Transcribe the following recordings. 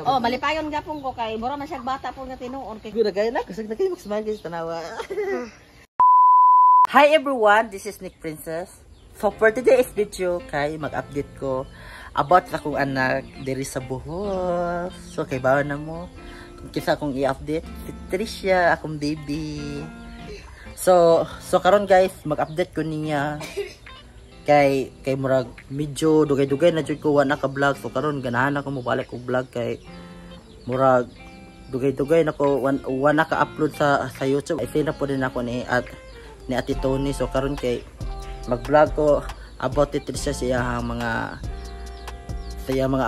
Oh, malipayon gapon ko kay mura man siyang bata po nga tinuon kay Guna kayo na, kusog na kayo mag-smile guys, tanawa. Hi everyone, this is Nick Princess. So for today's video, kay mag-update ko about sa akong anak diri sa Bohol. So kay bawa na mo kung kinsa akong i-update, si Tricia, akong baby. So karon guys, mag-update ko niya kay murag medyo dugay-dugay na jud ko wa naka-vlog. So karon ganahan ako mobalik og vlog kay murag dugay-dugay na ko wa naka-upload sa YouTube. I na po din ako ni at ni Ate Tony. So karon kay mag-vlog ko about ni Tricia, siya mga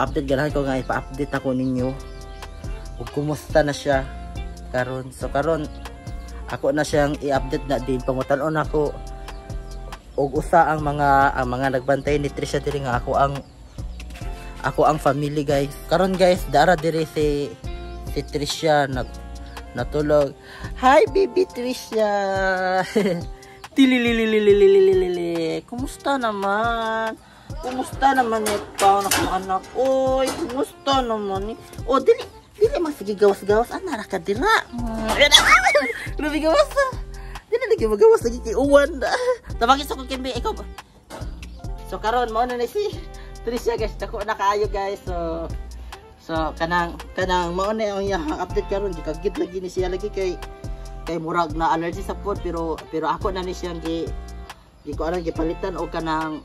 update. Ganahan ko nga ipa-update ako ninyo ug kumusta na siya karon. So karon ako na siyang i-update na din, pangutan-on ako og usa ang mga nagbantay ni Tricia diri nga ako ang family guys. Karon guys, dara diri si Tricia natulog. Hi baby Tricia. Tilililililililili. Kumusta naman? Kumusta naman ikaw na akong anak? Oy, kumusta naman? Oh, dili dili man sige gawas-gawas ana ra ka dira. Grabe gawas. Dili lagi magawas lagi kay uwan. Tawagin sa kong Kimbi, ikaw ba? So karon mao na ni si Tricia guys, dako na kaayo guys. So kanang mao na ang iyang update karon, gikagit lagi ni siya lagi kay murag na allergy sa food, pero ako na ni siyang gi gi ko alam gipalitan og kanang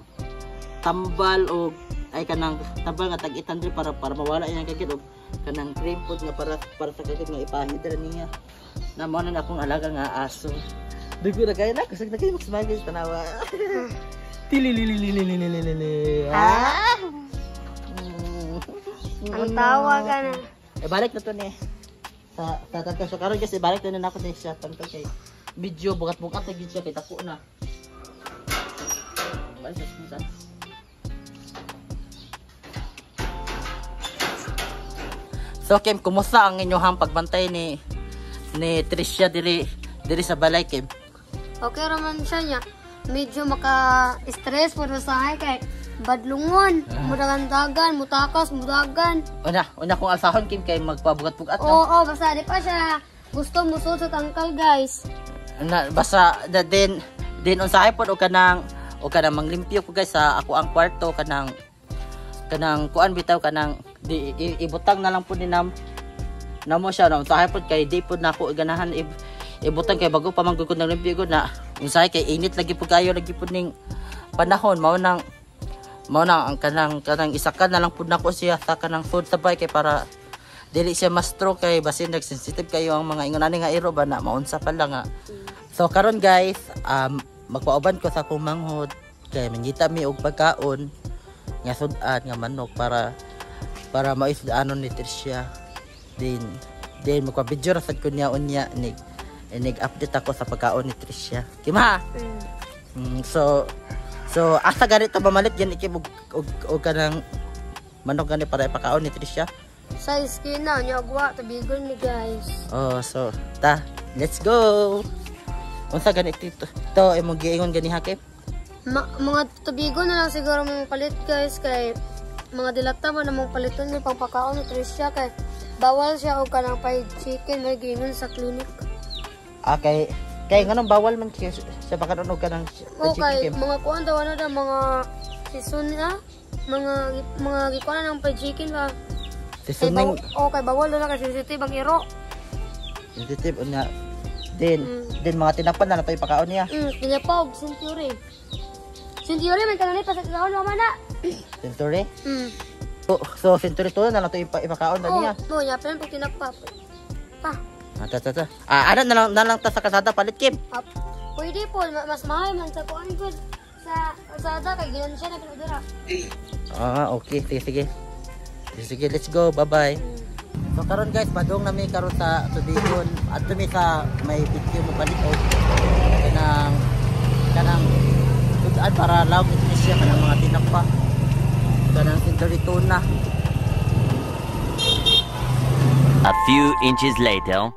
tambal og ay kanang tambal nga tag 800 para mawala iyang kagit og kanang cream food nga para sa kagit nga ipahid ra niya. Na mao na akong alaga nga aso. Dugo na kayo na, kusog na kayo mag-smile guys, tanawa. Tilililililililili. Ah! Ang tawa ka na. Eh, balik na to ni. Sa tangkal. So, karon kasi balik na na ako ni siya tangkal kay medyo bugat-bugat na gid siya kay dako na. Balik sa sa. So, Kim, kumusta ang inyong pagbantay ni Tricia diri sa balay, Kim? Okay raman siya niya. Medyo maka-stress po sa kay badlungon, mudagan-dagan, mutakas, mudagan. Una kung alsahon, Kim, kay magpabugat-bugat na. Oo, basta di pa siya gusto musod sa tangkal guys. Na, basta na, din unsahay pod og kanang manglimpyo ko guys sa ako ang kwarto, kanang kuan bitaw, kanang di, ibutang na lang po ni namo siya na unsahay pod kay di pod nako ganahan ibutang kay bago pa man gud ko naglimpyo gud na unsahay kay init lagi pod kayo lagi pod ning panahon, mao nang ang kanang isakan na lang pud nako siya sa kanang food sabay kay para dili siya ma-stroke kay basin nag-sensitive kayo ang mga ingon ani nga iro ba na maunsa pa lang nga. So karon guys, magpauban ko sa akong manghod kay mangita mi og pagkaon nga sud-an nga manok para maisdaanon ni Tricia. Din magpa-video ra sad ko niya unya ni nig update ako sa pagkaon ni Tricia. Kima. So asa ganito mamalit yan ikib og kanang manok gani para ipakaon ni Tricia? Sa iskina niya agwa tubigon ni guys. Oh, so ta, let's go. Unsa gani ito? To imong giingon gani hakip? Mga tubigon na lang siguro mong palit guys kay mga dilata man namong paliton ni pangpakaon ni Tricia kay bawal siya og kanang fried chicken may giingon sa clinic. Ah, kay nganong bawal man siya sa pakaon og kanang O kay chicken? mga kuan daw ano daw mga season na mga gikuan na ng fried chicken ba. Kay Seasoning. Okay, bawal na kay sensitive ang iro. Sensitive unya. Din mga tinapan na nato ipakaon niya. Tinapa og century. Century man kanani pa sa taon mama na. Century. Mm. So century to na nato ipakaon na Oh, niya. no, nya pa pag tinapa. Pa. Ah, ta, ta, ta. Ah, ano na lang ta sa kalsada palit, Kim? Up. Pwede po, mas mahal man sa kuan gud sa kalsada kay ginan siya na dira. Ah, okay. Sige, sige. Sige, sige, let's go. Bye-bye. So karon guys, padung na mi karon sa tubigon. Adto mi sa may video mo palit og kanang sud-an para lawom ni siya, kanang mga tinapa. Kanang century tuna. A few inches later.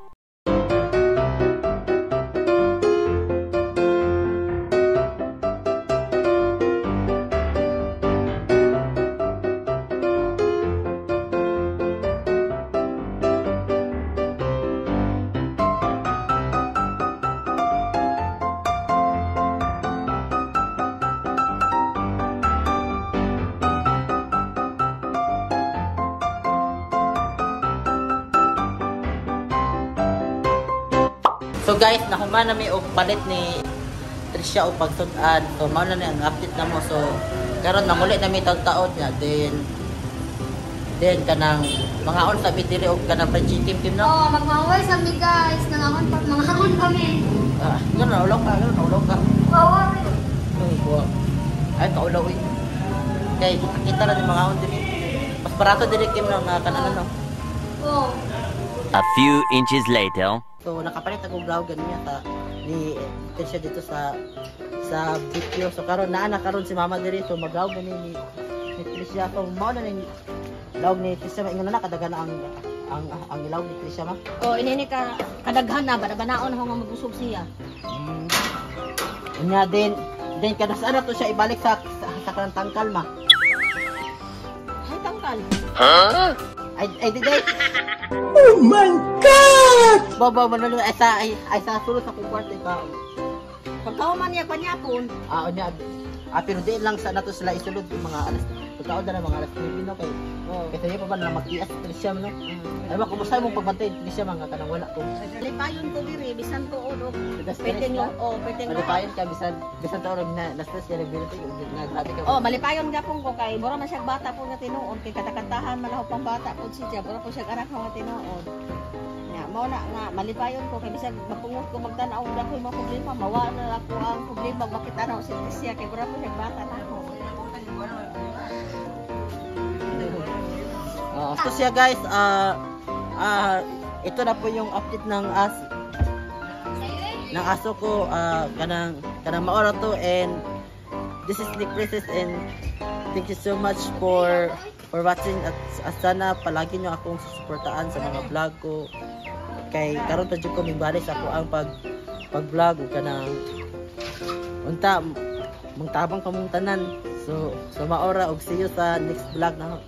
So guys, nahuman na mi og palit ni Tricia og pagsud-an. So mao na ni ang update namo. So karon nanguli na mi taon niya, then kanang mga on sa mi diri og kanang fried chicken team, no. Oh, magmaway sa mi guys. Nangahon pa, mangahon kami. Ah, ganun naulaw ka, ganun naulaw ka. Oo. Ay, buwa. Ay, kaulaw eh. Kay kita ra ni mga on diri. Mas barato diri, Kim, no, nga kanan, no. Oo. A few inches later. So nakapalit akong vlog niya sa ni Tricia dito sa video. So karon naa na karon si Mama diri, so mag-vlog ni ni Tricia. So mao na ni vlog ni Tricia, maingon na kadagan na ang ilawg ni Tricia, ma. Oh, inini ka kadaghan na banaon ako nga mabusog siya. Unya din kada saan na to siya ibalik sa kanang tangkal, ma. Ay, tangkal. Ay ay di di. Oh my God! Ba man man ay sa sulod sa kong kwarto ikaw. Pagkahuman niya panyapon. Ah, unya. Ah, pero di lang sa nato sila isulod yung mga alas pagkaon na mga alas 9, no, kay Oh. kay sayo pa ba na mag-ias Tricia, no? Ay ba, kumusta imong pagbantay, Tricia, mga kanang wala ko? Lipayon ko diri bisan tuod og Stress peteng ka? oh, peteng. Malipayon ka bisan taon na na stress ka na na grabe ka. Oh, malipayon gapon ko kay mura man siya bata po nga tinuod kay katakantahan man ako pang bata po siya, mura po siya anak nga tinuod. Nga mao na nga malipayon ko kay bisag mapungot ko magtan-aw og ako'y mga problema, mawa na ako ang problema makita na si Tricia kay mura po siya bata na ako. Ah, so siya guys, ito na po yung update ng aso ko, kanang maora to, and this is Nick Princess and thank you so much for watching at sana palagi nyo akong susuportaan sa mga vlog ko kay karon pa jud ko migbalik sa ako ang pag vlog ug kanang unta mangtabang pa mong tanan. So maora og see you sa next vlog na.